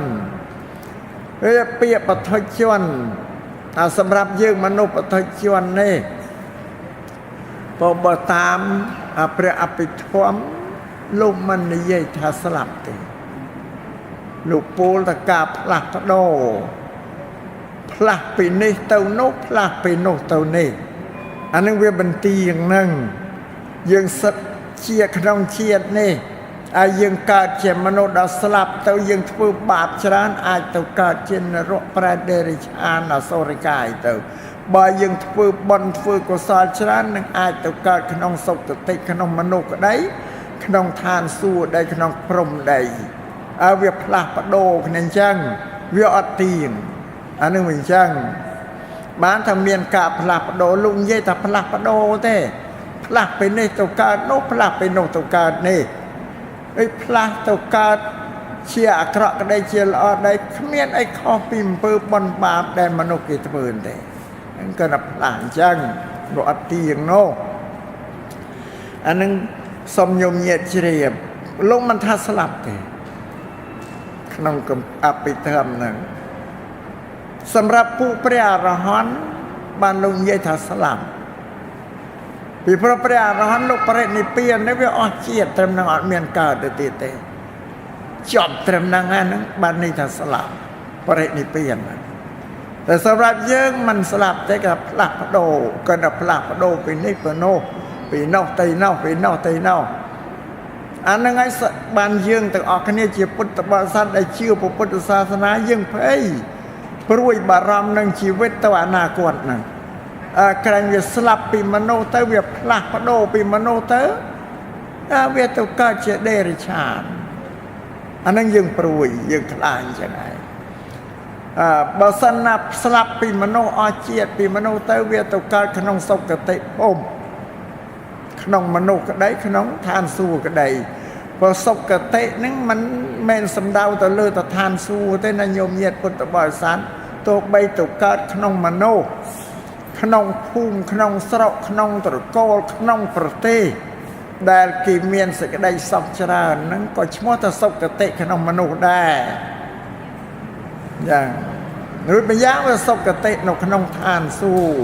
វាពាក្យបឋិជនសម្រាប់យើងមនុស្សបឋិជននេះបើតាមព្រះអភិធម្មលោកមិននិយាយថាស្លាប់ទេលោកពោលថាការផ្លាស់ប្ដូរផ្លាស់ពីនេះទៅនោះផ្លាស់ពីនោះទៅនេះអានឹងវាបន្ទៀងហ្នឹងយើងសិតជាក្នុងជាតិនេះហើយយើងកើតជាមនុស្សដល់ស្លាប់ទៅយើងធ្វើបាបច្រើនអាចទៅកើតជានរកប្រែតដេរិឆានអសុរកាយទៅបើយើងធ្វើបុណ្យធ្វើកុសលច្រើននឹងអាចទៅកើតក្នុងសុគតិក្នុងមនុស្សក្តីក្នុងឋានសួគ៌ដីក្នុងព្រំដីហើយវាផ្លាស់ប្ដូរគ្នាអញ្ចឹងវាអត់ទៀងអានឹងវាអញ្ចឹងបានថាមានការផ្លាស់ប្ដូរលោកនិយាយថាផ្លាស់ប្ដូរទេផ្លាស់ពីនេះទៅកើតនោះផ្លាស់ពីនោះទៅកើតនេះអីផ្លាស់ទៅកើតជាអាក្រក់ក្តីជាល្អក្តីគ្មានអីខុសពីអំពើបុណ្យបាបដែលមនុស្សគេធ្វើទេហ្នឹងក៏តែផ្លាស់អញ្ចឹងវាអត់ទៀងនោះអានឹងសុំញោមញាតជ្រាបលោកមិនថាស្លាប់ទេក្នុងអភិធម្មហ្នឹងសម្រាប់ពួកព្រះអរហន្តបានលោកនិយាយថាស្លាប់ពីព្រោះព្រះអរហន្តលោកបរិនិព្វាននេះវាអស់ជាតិត្រឹមនឹងអត់មានកើតទៅទៀតទេចប់ត្រឹមហ្នឹងហ្នឹងបានន័យថាស្លាប់បរិនិព្វានតែសម្រាប់យើងមិនស្លាប់ទេក៏ផ្លាស់ប្ដូរក៏តែផ្លាស់ប្ដូរពីនេះទៅនោះពីនោះទៅនោះពីនោះទៅនោះអាហ្នឹងហើយបានយើងទាំងអស់គ្នាជាពុទ្ធបរិស័ទដែលជឿពុទ្ធសាសនាយើងភ័យ ព្រួយបារម្ភនឹងជីវិតទៅអនាគតហ្នឹងក្រែងវាស្លាប់ពីមនុស្សទៅវាផ្លាស់ប្ដូរពីមនុស្សទៅវាទៅកើតជាដេរិឆានអាហ្នឹងយើងព្រួយយើងខ្លាចអញ្ចឹងឯងបើសិនណាស្លាប់ពីមនុស្សអស់ជាតិពីមនុស្សទៅវាទៅកើតក្នុងសុគតិភពក្នុងមនុស្សក្តីក្នុងឋានសួគ៌ក្តីព្រោះសុគតិហ្នឹងមិនមែនសំដៅទៅលើតឋានសួគ៌ទេណាញោមញាតិពុទ្ធបរិស័ទទោះបីទៅកើតក្នុងមនុស្សក្នុងភូមិក្នុងស្រុកក្នុងត្រកូលក្នុងប្រទេសដែលគេមានសេចក្តីសុខច្រើនហ្នឹងក៏ឈ្មោះថាសុគតិក្នុងមនុស្សដែរយ៉ាងរួចម្យ៉ាងវាសុគតិនៅក្នុងឋានសួគ៌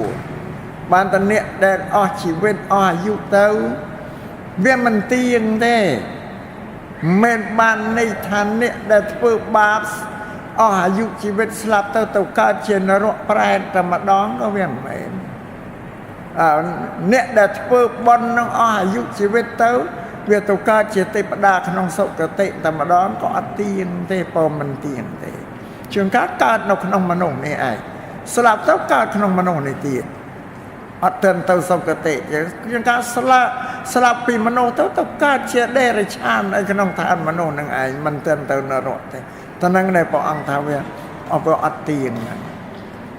បានតអ្នកដែលអស់ជីវិតអស់អាយុទៅវាមិនទៀងទេមិនបានន័យថាអ្នកដែលធ្វើបាបអស់អាយុជីវិតស្លាប់ទៅទៅកើតជានរកប្រែតតែម្ដងក៏វាមិនមែនអ្នកដែលធ្វើបុណ្យនឹងអស់អាយុជីវិតទៅវាទៅកើតជាទេពតាក្នុងសុគតិតែម្ដងក៏អត់ទៀងទេបើមិនទៀងទេជួនកាលកើតនៅក្នុងមនុស្សនេះឯងស្លាប់ទៅកើតក្នុងមនុស្សនេះទៀតអត់ទាន់ទៅសុគតិជួនកាលស្លាប់ពីមនុស្សទៅទៅកើតជាដេរិឆាននៅក្នុងឋានមនុស្សនឹងឯងមិនទាន់ទៅនរកទេតែនឹងដែលព្រះអង្គថាវាអត់ទៀង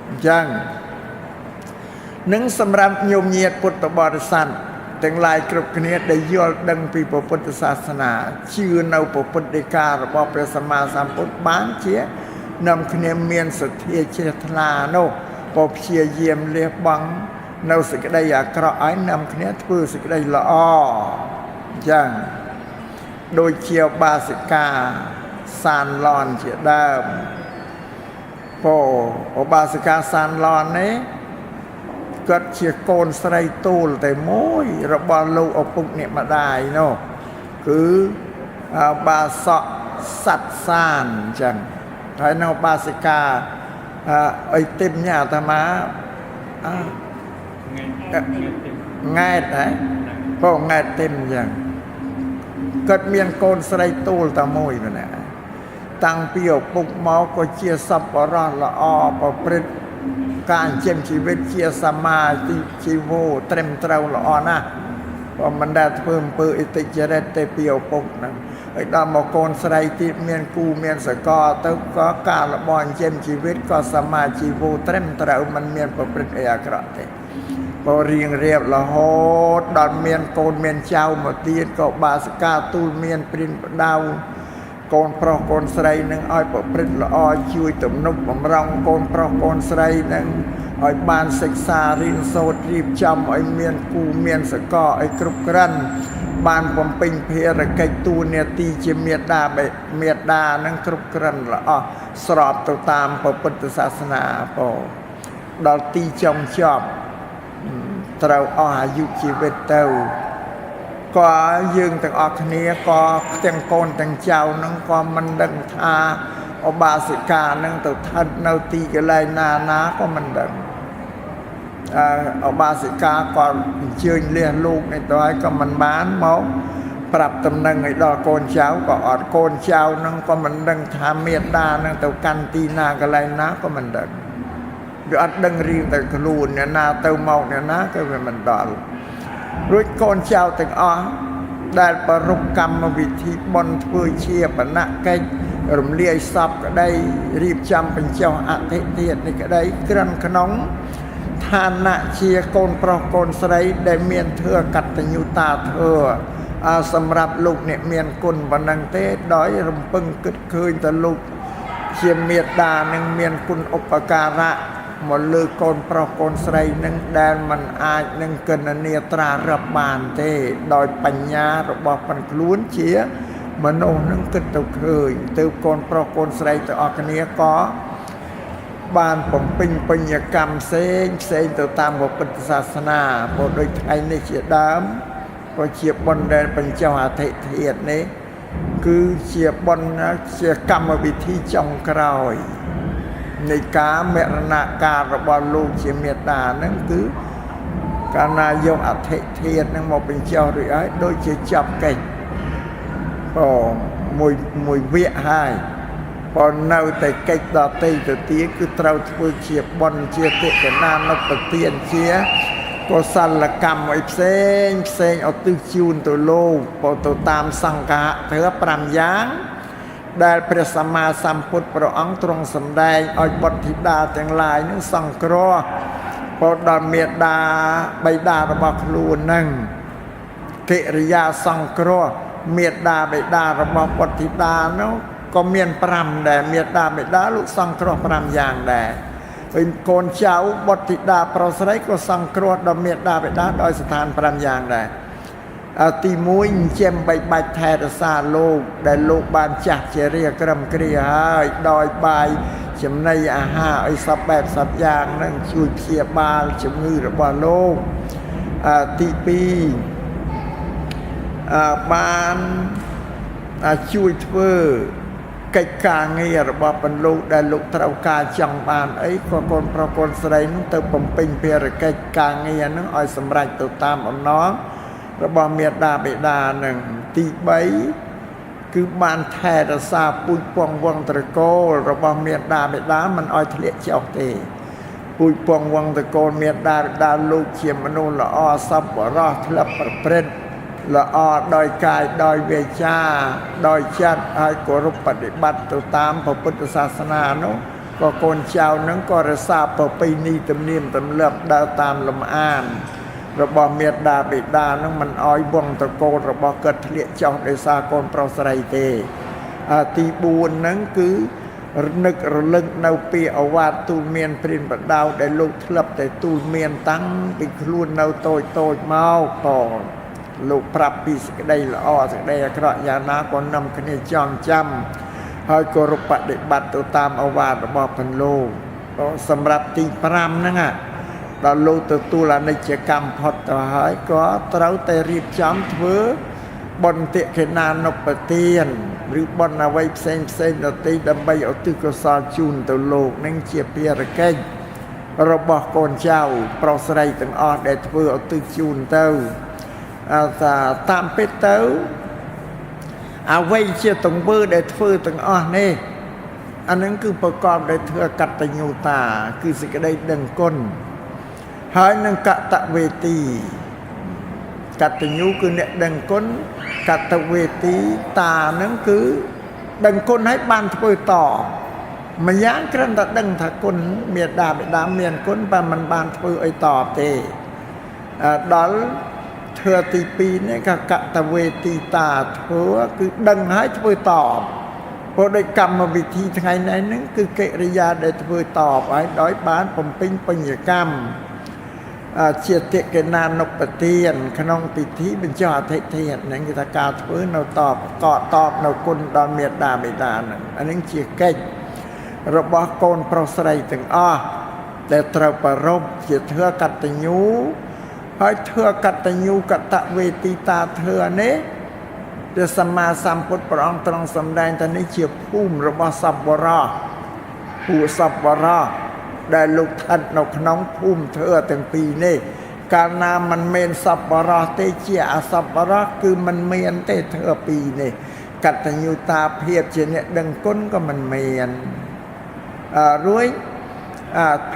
អញ្ចឹងនឹងសម្រាប់ញោមញាតិពុទ្ធបរិស័ទទាំងឡាយគ្រប់គ្នាដែលយល់ដឹងពីព្រះពុទ្ធសាសនាជឿនៅព្រះពុទ្ធដីការបស់ព្រះសម្មាសម្ពុទ្ធបានជានាំគ្នាមានសទ្ធាជ្រះថ្លានោះក៏ព្យាយាមលះបង់នៅសេចក្តីអាក្រក់ឲ្យនាំគ្នាធ្វើសេចក្តីល្អអញ្ចឹងដូចជាបាសិកាសានឡនជាដើមពោឧបាសិកាសានឡននេះគាត់ជាកូនស្រីទូលតែមួយរបស់លោកឪពុកអ្នកម្ដាយនោះគឺបាសកសត្វសានអញ្ចឹងហើយនៅបាសិកាអីទឹមញ៉ាអាត្មាង៉ែតហ៎បងង៉ែតទឹមអញ្ចឹងគាត់មានកូនស្រីទូលតែមួយម្នាក់តាំងពីឪពុកមកក៏ជាសប្បុរសល្អប្រព្រឹត្តការចិញ្ចឹមជីវិតជាសមាធិជីវោត្រឹមត្រូវល្អណាស់បើមិនដែលធ្វើអំពើអតិចរិតទេពីឪពុកហ្នឹងហើយដល់មកកូនស្រីទៀតមានគូមានសកលទៅក៏ការរបស់ចិញ្ចឹមជីវិតក៏សមាជីវោត្រឹមត្រូវមិនមានប្រព្រឹត្តអីអាក្រក់ទេបើរៀងរៀបរហូតដល់មានកូនមានចៅមកទៀតក៏បាសិកាទូលមានព្រានបដៅកូនប្រុសកូនស្រីនឹងឲ្យប្រព្រឹត្តល្អជួយទំនុកបំរុងកូនប្រុសកូនស្រីនឹងឲ្យបានសិក្សារៀនសូត្ររៀបចំឲ្យមានគូមានសកលឲ្យគ្រប់គ្រាន់បានបំពេញភារកិច្ចតួនាទីជាមេដាមេដានឹងគ្រប់គ្រាន់ល្អស្របទៅតាមព្រះពុទ្ធសាសនាពោដល់ទីចុងចប់ត្រូវអស់អាយុជីវិតទៅក៏យើងទាំងអស់គ្នាក៏ទាំងកូនទាំងចៅនឹងក៏មិនដឹងថាឧបាសិកានឹងទៅស្ថិតនៅទីកន្លែងណាណាក៏មិនដឹងឧបាសិកាក៏អញ្ជើញលះលោកនេះទៅហើយក៏មិនបានមកប្រាប់តំណែងឲ្យដល់កូនចៅក៏អត់កូនចៅនឹងក៏មិនដឹងថាមេដានឹងទៅកាន់ទីណាកន្លែងណាក៏មិនដឹងវាអត់ដឹងរៀងតែខ្លួនអ្នកណាទៅមកអ្នកណាក៏វាមិនដល់រួចកូនចៅទាំងអស់ដែលប្រពកម្មវិធីបុណ្យធ្វើជាបណកិច្ចរំលាយសពក្តីរៀបចំបញ្ចុះអធិធាតុនេះក្តីក្រិនក្នុងឋានៈជាកូនប្រុសកូនស្រីដែលមានធម៌កតញ្ញូតាធម៌សម្រាប់លោកអ្នកមានគុណប៉ុណ្ណឹងទេដោយរំពឹងគិតឃើញតែលោកជាមេដានឹងមានគុណឧបការៈមកលើកូនប្រុសកូនស្រីនឹងដែលមិនអាចនឹងគណនាត្រារាប់បានទេដោយបញ្ញារបស់ប៉ុនខ្លួនជាមនុស្សនឹងគិតទៅឃើញទៅកូនប្រុសកូនស្រីទាំងអស់គ្នាក៏បានបំពេញបញ្ញកម្មផ្សេងផ្សេងទៅតាមពុទ្ធសាសនាព្រោះដូចថ្ងៃនេះជាដើមក៏ជាបុណ្យដែលបញ្ចុះអធិធាតុនេះគឺជាបុណ្យជាកម្មវិធីចុងក្រោយនៃការមរណកាលរបស់លោកជាមេដាហ្នឹងគឺកាលណាយកអធិធាតុហ្នឹងមកបញ្ចុះរួចហើយដូចជាចាប់កិច្ចមួយវគ្គហើយ បើនៅតែកិច្ចដទៃទៅទៀតគឺត្រូវធ្វើជាបុណ្យជាតិកណានុបទានជាកុសលកម្មអីផ្សេងផ្សេងឧទ្ទិសជូនទៅលោកបើទៅតាមសង្ឃៈធ្វើ5យ៉ាងដែលព្រះសម្មាសម្ពុទ្ធព្រះអង្គទ្រង់សម្ដែងឲ្យបុត្រធីតាទាំងឡាយនឹងសង្គ្រោះបើដល់មេដាបិតារបស់ខ្លួននឹងកិរិយាសង្គ្រោះមេដាបិតារបស់បុត្រធីតានោះក៏មាន5ដែរមេដាបិតាលោកសង្គ្រោះ5យ៉ាងដែរហើយកូនចៅបុត្រធីតាប្រុសស្រីក៏សង្គ្រោះដល់មេដាបិតាដោយស្ថាន5យ៉ាងដែរទី1ចិញ្ចឹមបីបាច់ថែរក្សាលោកដែលលោកបានចាស់ជារាក្រឹមគ្រាហើយដោយបាយចំណីអាហារឲ្យសពបែបសពយ៉ាងនឹងជួយព្យាបាលជំងឺរបស់លោកទី2បានជួយធ្វើកិច្ចការងាររបស់បណ្លោកដែលលោកត្រូវការចង់បានអីក៏កូនប្រុសកូនស្រីនោះទៅបំពេញភារកិច្ចការងារនឹងឲ្យសម្រេចទៅតាមអំណងរបស់មេដាបិតានឹងទី3គឺបានថែរក្សាពូជពងវងត្រកូលរបស់មេដាបិតាមិនឲ្យធ្លាក់ចុះទេពូជពងវងត្រកូលមេដាបិតាលោកជាមនុស្សល្អសប្បុរសធ្លាប់ប្រព្រឹត្តល្អដោយកាយដោយវាចាដោយចិត្តហើយគោរពបដិបត្តិទៅតាមព្រះពុទ្ធសាសនានោះក៏កូនចៅនឹងក៏រក្សាប្រពៃណីទំនៀមទម្លាប់ដើរតាមលំអានរបស់មេដាបិតានឹងមិនអោយវងត្រកូលរបស់គាត់ធ្លាក់ចុះដោយសារកូនប្រុសស្រីទេទី4ហ្នឹងគឺនឹករលឹកនៅពីអវាទទូលមានព្រានបដៅដែលលោកធ្លាប់តែទូលមានតាំងពីខ្លួននៅតូចតូចមកតលោកប្រាប់ពីសេចក្តីល្អសេចក្តីអាក្រក់យ៉ាងណាក៏នាំគ្នាចងចាំហើយគោរពបដិបត្តិទៅតាមអវាទរបស់ព្រះលោកសម្រាប់ទី5ហ្នឹងដល់លោកទទួលអនិច្ចកម្មផុតទៅហើយក៏ត្រូវតែរៀបចំធ្វើបុណ្យតិខេណានុបទានឬបុណ្យអ្វីផ្សេងផ្សេងដទៃដើម្បីឧទ្ទិសកុសលជូនទៅលោកនឹងជាភារកិច្ចរបស់កូនចៅប្រុសស្រីទាំងអស់ដែលធ្វើឧទ្ទិសជូនទៅតាមពិតទៅអ្វីជាទង្វើដែលធ្វើទាំងអស់នេះអានឹងគឺប្រកបដោយធ្វើកតញ្ញូតាគឺសេចក្តីដឹងគុណហើយនឹងកតវេទីកតញ្ញូគឺអ្នកដឹងគុណកតវេទីតានឹងគឺដឹងគុណហើយបានធ្វើតម្យ៉ាងគ្រាន់តែដឹងថាគុណមេដាបិតាមានគុណតែមិនបានធ្វើអីតបទេដល់ធ្វើទី2នេះក៏កតវេទីតាធ្វើគឺដឹងហើយធ្វើតបព្រោះដោយកម្មវិធីថ្ងៃនេះហ្នឹងគឺកិរិយាដែលធ្វើតបហើយដោយបានបំពេញបញ្ញកម្មជាតិកណានុបទានក្នុងពិធីបញ្ចុះអធិធាតុហ្នឹងគឺថាការធ្វើនៅតបកតបនៅគុណដល់មេដាបិតាហ្នឹងអានេះជាកិច្ចរបស់កូនប្រុសស្រីទាំងអស់ដែលត្រូវប្រារព្ធជាធ្វើកតញ្ញូហើយធ្វើកតញ្ញូកតវេទីតាធ្វើនេះព្រះសម្មាសម្ពុទ្ធព្រះអង្គទ្រង់សម្ដែងថានេះជាភូមិរបស់សប្បុរសពួកសប្បុរសដែលលោកស្ថិតនៅក្នុងភូមិធ្វើទាំងពីរនេះកាលណាមិនមានសប្បុរសទេជាអសប្បុរសគឺមិនមានទេធ្វើពីរនេះកតញ្ញូតាភាពជាអ្នកដឹងគុណក៏មិនមានរួច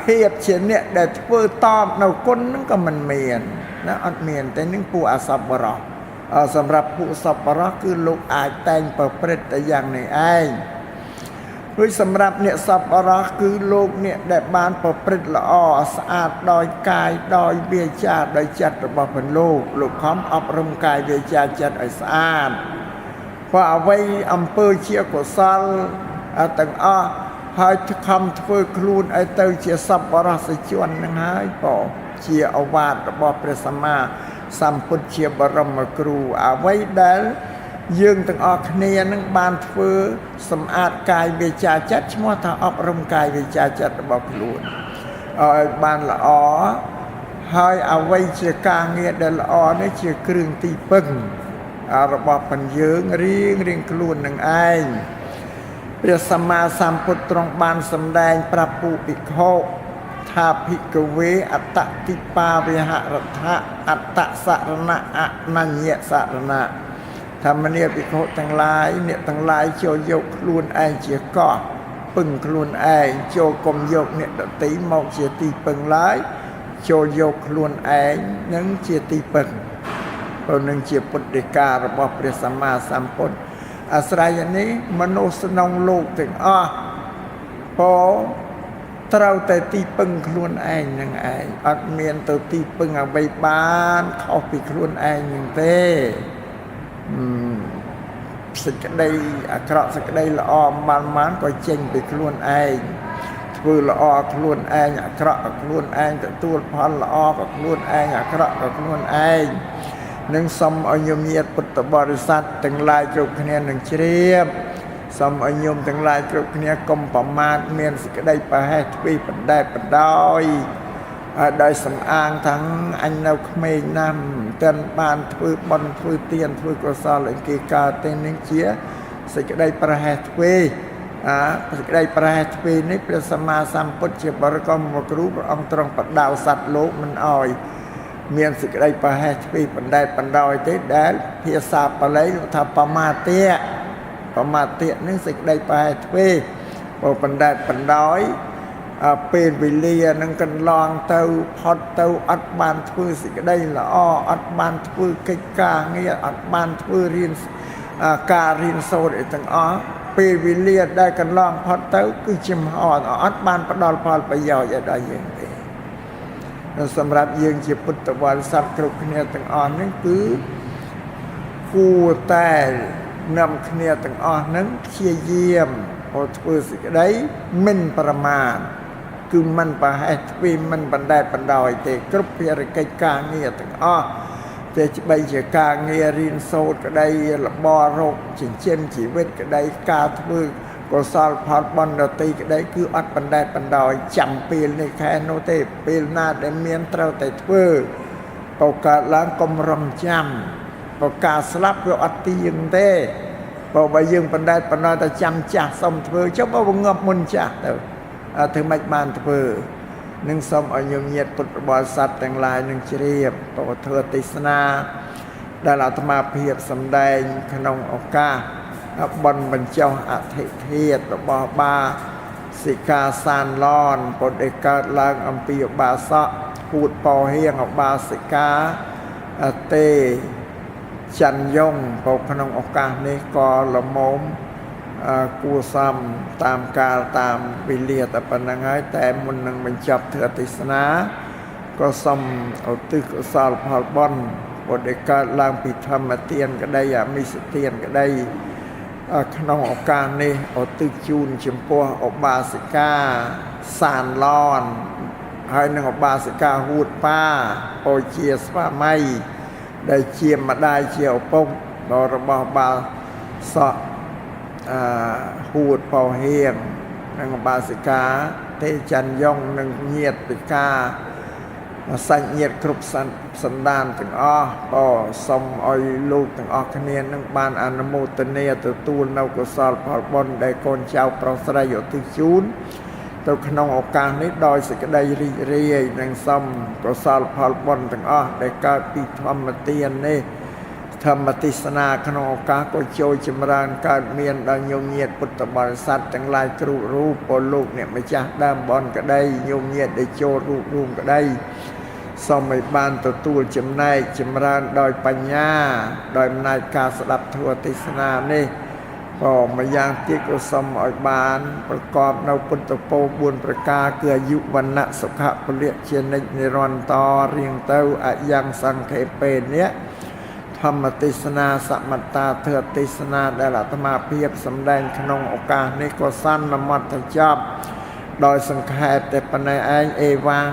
ភាពជាអ្នកដែលធ្វើតបនៅគុណហ្នឹងក៏មិនមានណាអត់មានតែនឹងពួកអសប្បុរសសម្រាប់ពួកសប្បុរសគឺលោកអាចតែងប្រព្រឹត្តតែយ៉ាងនេះឯងរួចសម្រាប់អ្នកសប្បុរសគឺលោកអ្នកដែលបានប្រព្រឹត្តល្អស្អាតដោយកាយដោយវាចាដោយចិត្តរបស់ព្រះលោកលោកខំអប់រំកាយវាចាចិត្តឲ្យស្អាតព្រោះអ្វីអំពើជាកុសលទាំងអស់ហើយខំធ្វើខ្លួនឲ្យទៅជាសប្បុរសជននឹងហើយក៏ជាអវាទរបស់ព្រះសម្មាសម្ពុទ្ធជាបរមគ្រូអ្វីដែលយើងទាំងអស់គ្នានឹងបានធ្វើសម្អាតកាយវាចាចិត្តឈ្មោះថាអប់រំកាយវាចាចិត្តរបស់ខ្លួនឲ្យបានល្អហើយអ្វីជាការងារដែលល្អនេះជាគ្រឿងទីពឹងរបស់បញ្យើងរៀងរៀងខ្លួននឹងឯងព្រះសម្មាសម្ពុទ្ធទ្រង់បានសម្ដែងប្រាប់ពួកភិក្ខុថាភិក្ខវេអត្តតិបាវិហរថៈអត្តសរណៈអនញ្ញសរណៈ ធម្មនាភិក្ខុទាំងឡាយអ្នកទាំងឡាយចូលយកខ្លួនឯងជាកោះពឹងខ្លួនឯងចូលកុំយកអ្នកដទៃមកជាទីពឹងឡើយចូលយកខ្លួនឯងនឹងជាទីពឹងព្រោះនឹងជាពុទ្ធដីការបស់ព្រះសម្មាសម្ពុទ្ធអាស្រ័យនេះមនុស្សក្នុងលោកទាំងអស់ពោត្រូវតែទីពឹងខ្លួនឯងនឹងឯងអត់មានទៅទីពឹងអ្វីបានខុសពីខ្លួនឯងនឹងទេសេចក្តីអាក្រក់សេចក្តីល្អបានបានក៏ចេញពីខ្លួនឯងធ្វើល្អខ្លួនឯងអាក្រក់ក៏ខ្លួនឯងទទួលផលល្អក៏ខ្លួនឯងអាក្រក់ក៏ខ្លួនឯងនឹងសូមឲ្យញោមញាតិពុទ្ធបរិស័ទទាំងឡាយគ្រប់គ្នានឹងជ្រាបសូមឲ្យញោមទាំងឡាយគ្រប់គ្នាកុំប្រមាទមានសេចក្តីប្រហែសទ្វេបណ្ដែតបណ្ដោយហើយដោយសំអាងทั้งអញនៅក្មេងណាស់មិនទាន់បានធ្វើបុណ្យធ្វើទានធ្វើកុសលអីគេកើតទេនឹងជាសេចក្តីប្រហែសទ្វេសេចក្តីប្រហែសទ្វេនេះព្រះសម្មាសម្ពុទ្ធជាបរមគ្រូព្រះអង្គទ្រង់បដៅសត្វលោកមិនអោយមានសេចក្តីប្រហែសទ្វេបណ្ដែតបណ្ដោយទេដែលភាសាបាលីលោកថាបមាទៈបមាទៈនឹងសេចក្តីប្រហែសទ្វេបើបណ្ដែតបណ្ដោយពេលវេលានឹងកន្លងទៅផុតទៅអត់បានធ្វើសេចក្តីល្អអត់បានធ្វើកិច្ចការងារអត់បានធ្វើរៀនការរៀនសូត្រអីទាំងអស់ពេលវេលាដែលកន្លងផុតទៅគឺជាមហអត់បានផ្ដល់ផលប្រយោជន៍ឲ្យដល់យើងទេសម្រាប់យើងជាពុទ្ធបរិស័ទគ្រប់គ្នាទាំងអស់ហ្នឹងគឺគួរតែនាំគ្នាទាំងអស់ហ្នឹងព្យាយាមឲ្យធ្វើសេចក្តីមិនប្រមាទគឺមិនប្រហែសទ្វេមិនបណ្ដែតបណ្ដោយទេគ្រប់ភារកិច្ចការងារទាំងអស់តែច្បីជាការងាររៀនសូត្រក្តីរបររោគចិញ្ចឹមជីវិតក្តីការធ្វើកុសលផលបុណ្យដទៃក្តីគឺអត់បណ្ដែតបណ្ដោយចាំពេលនេះខែនោះទេពេលណាដែលមានត្រូវតែធ្វើបើកើតឡើងកុំរងចាំបើការស្លាប់វាអត់ទៀងទេបើយើងបណ្ដែតបណ្ដោយតែចាំចាស់សុំធ្វើចុះបើងាប់មុនចាស់ទៅធ្វើម៉េចបានធ្វើនឹងសូមឲ្យញោមញាតិពុទ្ធបរិស័ទទាំងឡាយនឹងជ្រាបបើធ្វើទេសនាដែលអាត្មាភាពសម្ដែងក្នុងឱកាសបុណ្យបញ្ចុះអធិធាតុរបស់បាសិកាសានឡនពុទ្ធដែលកើតឡើងអំពីឧបាសកហួតប៉ហៀងឧបាសិកាទេច័ន្ទយងបើក្នុងឱកាសនេះក៏ល្មមគួសមតាមកាលតាមវេលាតែប៉ុណ្្នឹងហើយតែមុននឹងបញ្ចប់ធ្វើទេសនាក៏សូមឧទ្ទិសកុសលផលបុណ្យពុទ្ធដែលកើតឡើងពីធម្មទានក្តីអមិសទានក្តីក្នុងឱកាសនេះឧទ្ទិសជូនចំពោះឧបាសិកាសានឡនហើយនិងឧបាសិកាហួតប៉ាពោជាស្វាមីដែលជាម្ដាយជាឪពុករបស់បាសកហួតប៉ោហៀងនិងឧបាសិកាទេច័ន្ទយងនិងញាតិកាសាច់ញាតិគ្រប់សន្តានទាំងអស់ក៏សូមឲ្យលោកទាំងអស់គ្នានឹងបានអនុមោទនាទទួលនៅកុសលផលបុណ្យដែលកូនចៅប្រុសស្រីឧទ្ទិសជូនទៅក្នុងឱកាសនេះដោយសេចក្តីរីករាយនិងសូមកុសលផលបុណ្យទាំងអស់ដែលកើតពីធម្មទាននេះធម្មទេសនាក្នុងឱកាសក៏ចូលចម្រើនកើតមានដល់ញោមញាតិពុទ្ធបរិស័ទទាំងឡាយគ្រប់រូបពលលោកអ្នកម្ចាស់ដើមបុណ្យក្តីញោមញាតិដែលចូលរូបរួមក្តីសូមឲ្យបានទទួលចំណែកចម្រើនដោយបញ្ញាដោយអំណាចការស្ដាប់ធម៌ទេសនានេះក៏ម្យ៉ាងទៀតក៏សូមឲ្យបានប្រកបនៅពុទ្ធពរ4ប្រការគឺអាយុវណ្ណៈសុខៈពលៈជានិច្ចនិរន្តររៀងទៅអយ៉ាងសង្ខេបេនៈធម្មទេសនាសមត្តាធម៌ទេសនាដែលអាត្មាភាពសម្ដែងក្នុងឱកាសនេះក៏សន្មតចប់ដោយសង្ខេបតែប៉ុណ្ណេះឯងអេវ៉ាំង